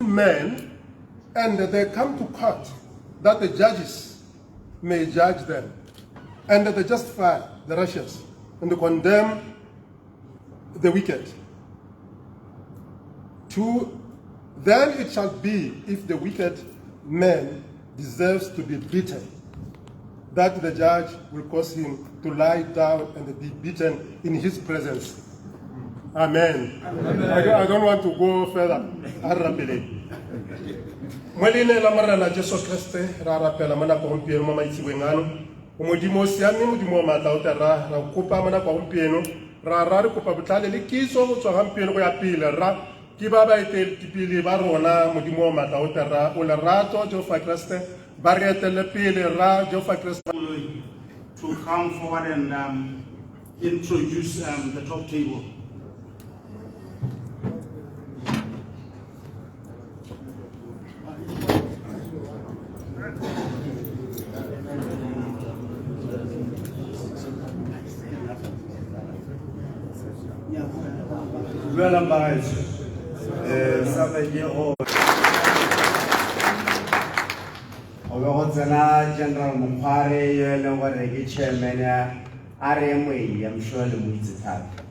Men and they come to court that the judges may judge them, and they justify the righteous and condemn the wicked. To then it shall be, if the wicked man deserves to be beaten, that the judge will cause him to lie down and be beaten in his presence. Amen. Amen. I don't want to go further. A re rapeleng. Mo leineng la Morena Jesu Kriste ra rapela mo nako gompieno mo maitseboeng ano. O Modimo o siame, Modimo o maatla o terra, ra kopa mo nako gompieno. Ra ra re kopa botlhale le kitso go tswa gompieno go ya pele rra. Ke ba baeteledipele ba rona, Modimo o maatla o terra, o lerato Jehofa Kriste, ba re etelele pele rra Jehofa Kriste. To come forward and introduce the top table. Dumelang bagaetsho. Sa ke go go be go tsena General Mokgware yo e leng gore ke chairman ya RMA, I'm sure le mo itse thata.